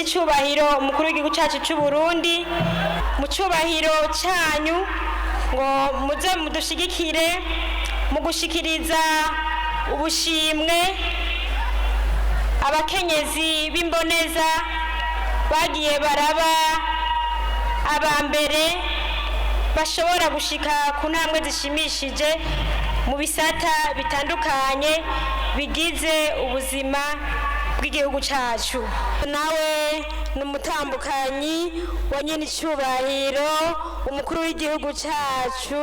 Nyenicubahiro umukuru w'igihugu cyacu cy'u Burundi, mu cyubahiro cyanyu, ngo muze mudushigikire mu gushikiriza ubushimwe abakenyezi b'imboneza bagiye baraba aba mbere, bashobora gushika ku ntambwe zishimishije mu bisata bitandukanye bigize ubuzima bw'igihugu cyacu. Nawe ni umutambukanyi wa nyenicubahiro umukuru w'igihugu cyacu.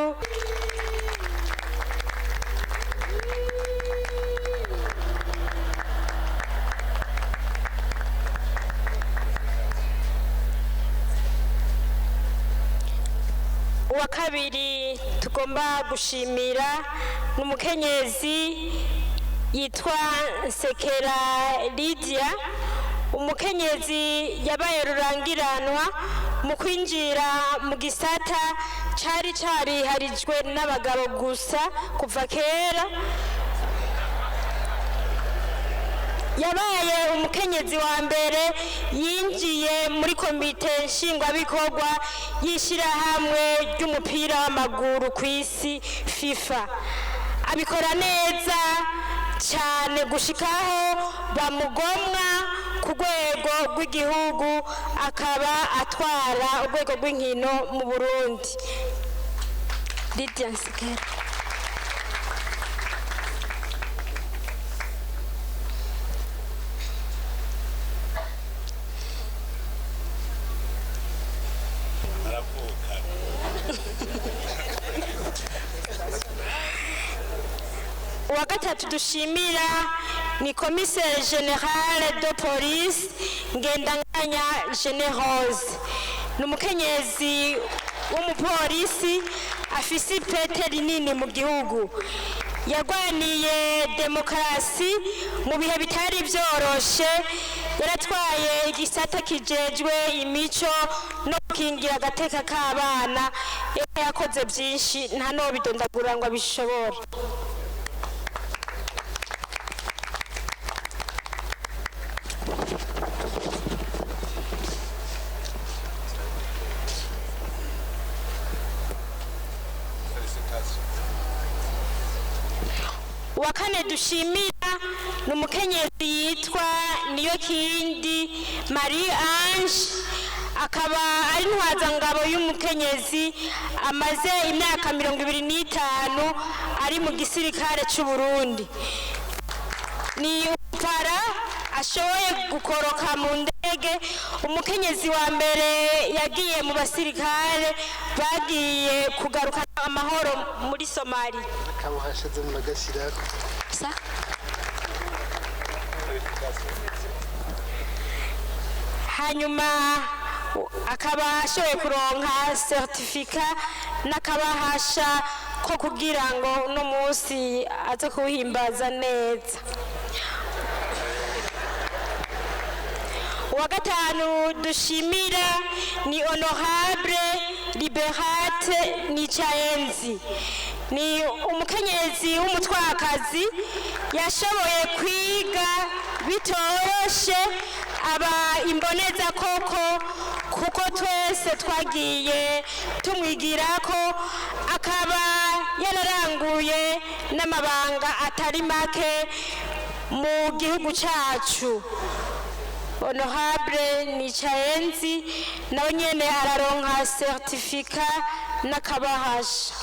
Uwa kabiri tugomba gushimira ni umukenyezi yitwa Nsekera Lydia, umukenyezi yabaye rurangiranwa mu kwinjira mu gisata cari cariharijwe n'abagabo gusa kuva kera. Yabaye umukenyezi wa mbere yinjiye muri komite nshingwabikorwa y'ishyirahamwe ry'umupira w'amaguru ku isi, FIFA, abikora neza cyane gushikaho bamugomwa ku rwego rw'igihugu, akaba atwara urwego rw'inkino mu Burundi. Lydia Nsekera. Aravuka. Uwa gatatu dushimira ni commissaire général de police Ngendanganya Generose. Ni umukenyezi w'umupolisi afise ipete rinini mu gihugu. Yarwaniye demokarasi mu bihe bitari byoroshe. Yaratwaye igisata kijejwe imico no gukingira agateka k'abana. Yakoze byinshi, nta nobidondagura ngo abishobore. Félicitations. Uwa kane dushimira ni umukenyezi yitwa Niyokindi Marie Ange, akaba ari intwazangabo y'umukenyezi, amaze imyaka 25 ari mu gisirikare cy'u Burundi. Ni upara ashoboye gukoroka mu ndege, umukenyezi wa mbere yagiye mu basirikare bagiye kugarukana amahoro muri Somali. Kabuhashize muragashyirako. Sa? Félicitations. Hanyuma akaba ashoboye kuronka certificat n'akabahasha ko kugira ngo uno munsi aze kuwuhimbaza neza. Uwa gatanu dushimira ni honorable Liberate Nicayenzi. Ni umukenyezi w'umutwakazi yashoboye kwiga bitoroshe, aba imboneza koko, kuko twese twagiye tumwigirako, akaba yararanguye n'amabanga atari make mu gihugu cyacu. Honorable Nicayenzi nawe nyene araronka certificat n'akabahasha.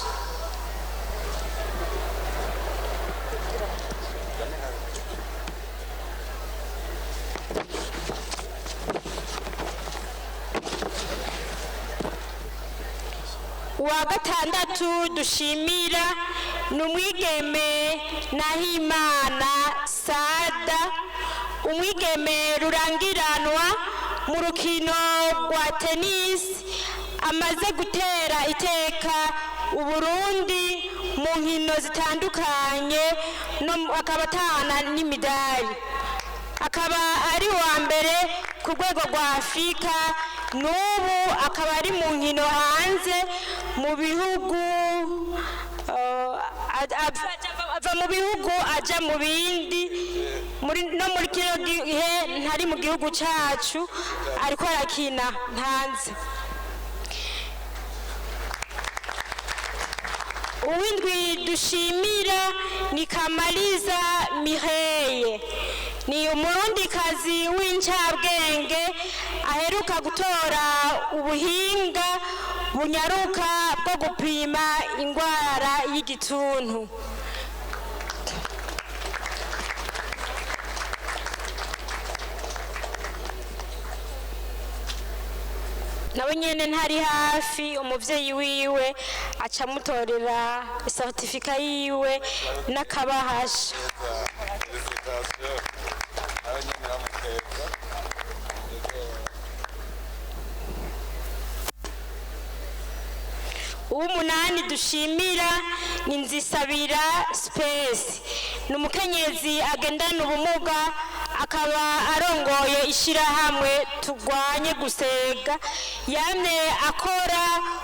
Uwa gatandatu dushimira ni umwigeme Nahimana Sada, umwigeme rurangiranwa mu rukino rwa tenisi, amaze gutera iteka Uburundi mu nkino zitandukanye, akaba atahana n'imidari, akaba ari uwa mbere ku rwego rwa Afurika. N'ubu akaba ari mu nkino hanze mu bihugu, ava mu bihugu aja mu bindi. Muri no muri kino gihe ntari mu gihugu cyacu, ariko arakina ntanze. Uwindwi dushimira ni Kamariza Mireye, ni umurundikazi w'incabwenge aheruka gutora ubuhinga bunyaruka bwo gupima indwara y'igituntu. Nawe nyene ntari hafi, umuvyeyi wiwe aca amutorera certificat yiwe n'akabahasha. Félicitations. Nawe nyine uramukeza. Uw'umunani dushimira ni Nzisabira Space, ni umukenyezi agendana ubumuga, akaba arongoye ishyirahamwe Turwanye Gusega. Yamye akora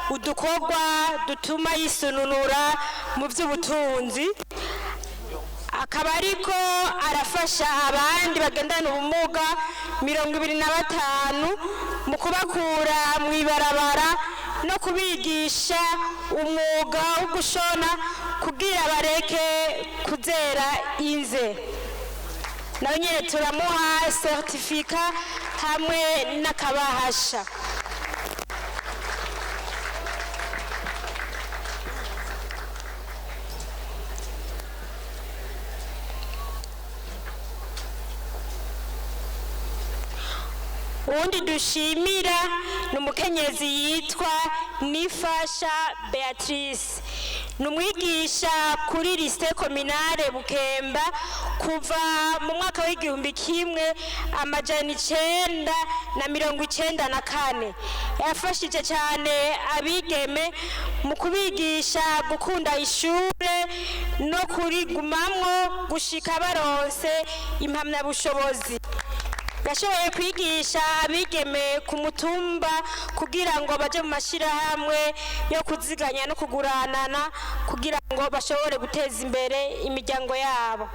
udukorwa dutuma yisununura mu by'ubutunzi, akaba ariko arafasha abandi bagendana ubumuga 25 mu kubakura mu ibarabara no kubigisha umwuga wo gushona kugira bareke kuzera inze. Nawe nyine turamuha certificat hamwe n'akabahasha. Uwundi dushimira ni umukenyezi yitwa Nifasha Beatrice, ni umwigisha kuri Lycée Communale Bukemba kuva mu mwaka w'1994. Yafashije cyane abigeme mu kubigisha gukunda ishure no kurigumamwo gushika baronse impamyabushobozi. Yashoboye kwigisha abigeme ku mutumba kugira ngo baje mu mashyirahamwe yo kuziganya no kuguranana kugira ngo bashobore guteza imbere imiryango yabo.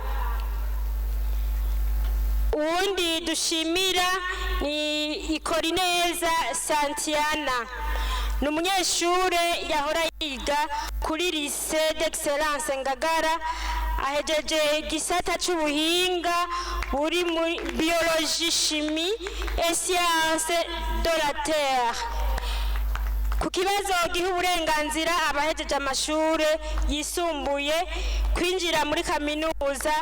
Uwundi dushimira ni Ikorineza Santiana, ni umunyeshure yahora yiga kuri Lycée d'Excellence Ngagara. Ahejeje igisata c'ubuhinga buri muri biologie, chimie et science de la terre. Ku kibazo giha uburenganzira abahejeje amashure yisumbuye kwinjira muri kaminuza,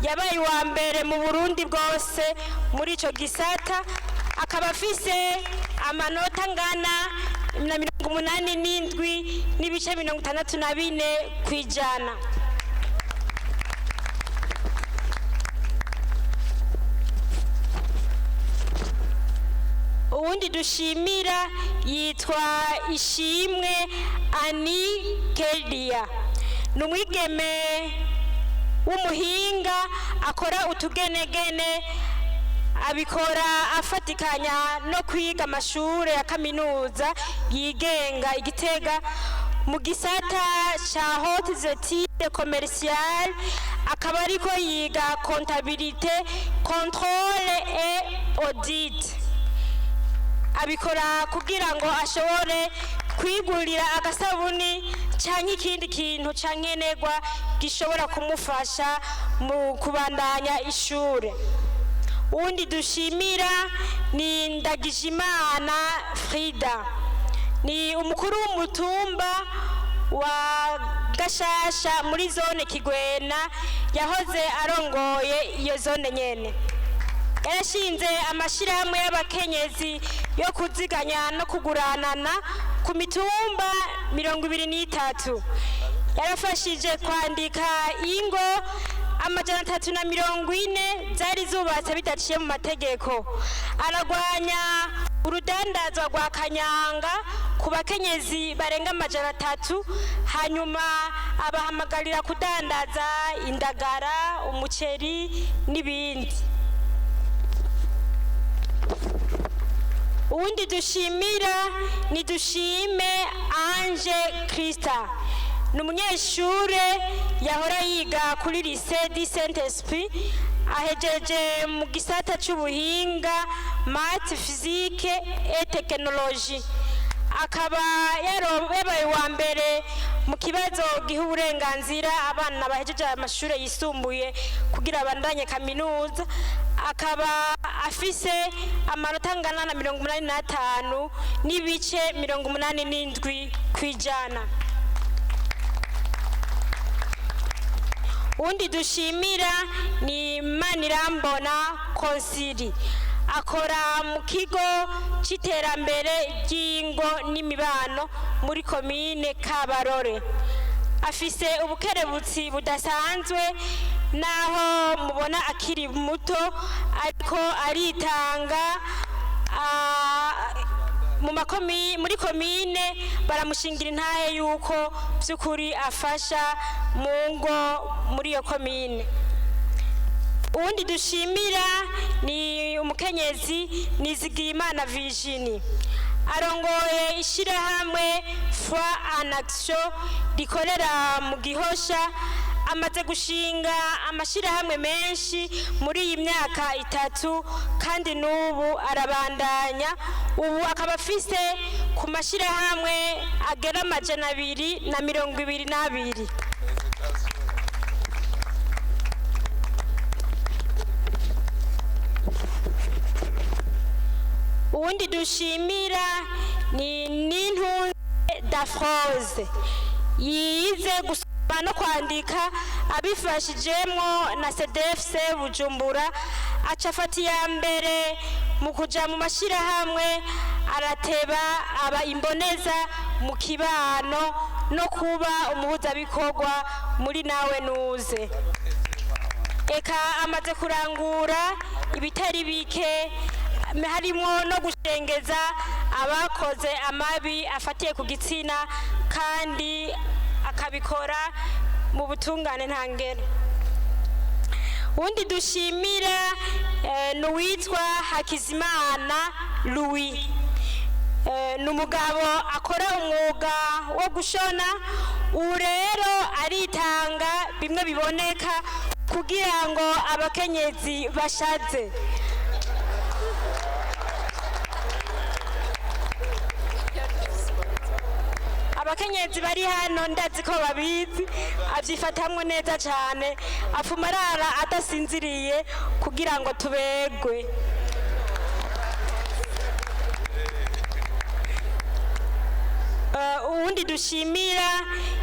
yabaye uwa mbere mu Burundi bwose muri ico gisata, akaba afise amanota angana na 87.64%. Uwundi dushimira yitwa Ishimwe Ani Kelia, ni umwigeme w'umuhinga akora utugenegene. Abikora afatikanya no kwiga amashure ya kaminuza yigenga Igitega mu gisata ca hautes études commerciales, akaba ariko yiga comptabilité, contrôle et audit. Abikora kugira ngo ashobore kwigurira agasabuni canke ikindi kintu cankenerwa gishobora kumufasha mu kubandanya ishure. Uwundi dushimira ni Ndagijimana Frida, ni umukuru w'umutumba wa Gashasha muri zone Kigwena, yahoze arongoye iyo zone nyene. Yarashinze amashyirahamwe y'abakenyezi yo kuziganya no kuguranana ku mitumba 23. Yarafashije kwandika ingo 340 zari zubatse bidaciye mu mategeko, aragwanya urudandazwa rwa kanyanga ku bakenyezi barenga 300, hanyuma abahamagarira kudandaza indagara, umuceri n'ibindi. Uwundi dushimira ni Dushime Ange Krista, ni umunyeshure yahora yiga kuri Lycée du Saint Esprit. Ahejeje mu gisata cy'ubuhinga, math, physique et technologie, akaba yabaye uwa mbere mu kibazo giha uburenganzira abana bahejeje amashuri yisumbuye kugira abandanye kaminuza, akaba afise amanota angana na 85.87%. Uwundi dushimira ni Manirambona Konsiri, akora mu kigo cy'iterambere ry'ingo n'imibano muri komine Kabarore. Afise ubukerebutsi budasanzwe, naho mubona akiri muto, ariko aritanga muri komine baramushingira intahe yuko by'ukuri afasha mu ngo muri iyo komine. Uwundi dushimira ni umukenyezi Nizigiyimana Virginie, arongoye ishyirahamwe Foi en Action rikorera mu Gihosha. Amaze gushinga amashyirahamwe menshi muri iyi myaka 3, kandi n'ubu arabandanya. Ubu akaba afise ku mashyirahamwe agera 222. Uwundi dushimira ni Nintunze Dafroze, yize gusoma no kwandika abifashijemwo na CDFC Bujumbura, aca afata iya mbere mu kuja mu mashyirahamwe, arateba aba imboneza mu kibano no kuba umuhuzabikorwa muri Nawe Nuze. Eka amaze kurangura ibitari bike, harimo no gushengeza abakoze amabi afatiye ku gitsina, kandi akabikora mu butungane ntangere. Uwundi dushimira ni uwitwa Hakizimana Louis. Ni umugabo akora umwuga wo gushona. Ubu rero aritanga bimwe biboneka kugira ngo abakenyezi bashaze. Abakenyezi bari hano ndazi ko babizi. Abyifatamwo neza cyane, afuma arara adasinziriye kugira ngo tubegwe. Uwundi dushimira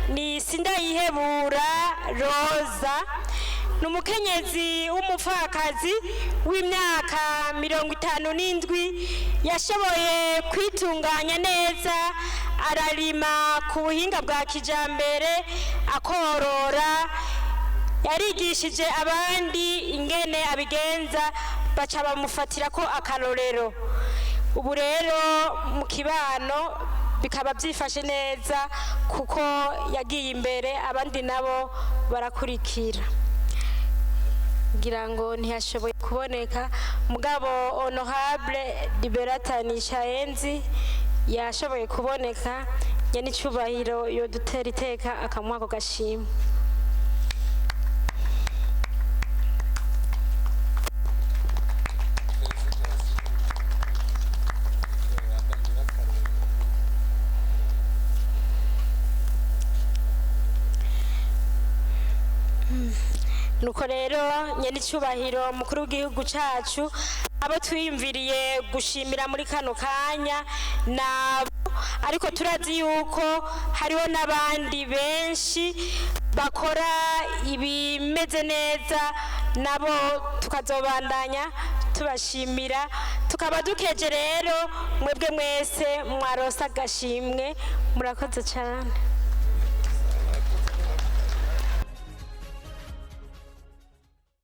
ni Sindayihebura Roza, ni umukenyezi w'umupfakazi w'imyaka 57, yashoboye kwitunganya neza, ararima ku buhinga bwa kijambere, akorora. Yarigishije abandi ingene abigenza, baca bamufatira ko akarorero. Ubu rero mu kibano bikaba byifashe neza, kuko yagiye imbere, abandi nabo barakurikira. Ngira ngo ntiyashoboye kuboneka, mugabo honorable Liberata Nishaenzi yashoboye kuboneka. Nyenicubahiro yodutera iteka akamuha ako gashimwe. Nuko rero, nyenicubahiro mukuru w'igihugu cacu, abo twiyumviriye gushimira muri kano kanya nabo, ariko turazi yuko hariho n'abandi benshi bakora ibimeze neza, nabo tukazobandanya tubashimira. Tukaba dukeje rero mwebwe mwese mwaronse agashimwe. Murakoze cyane.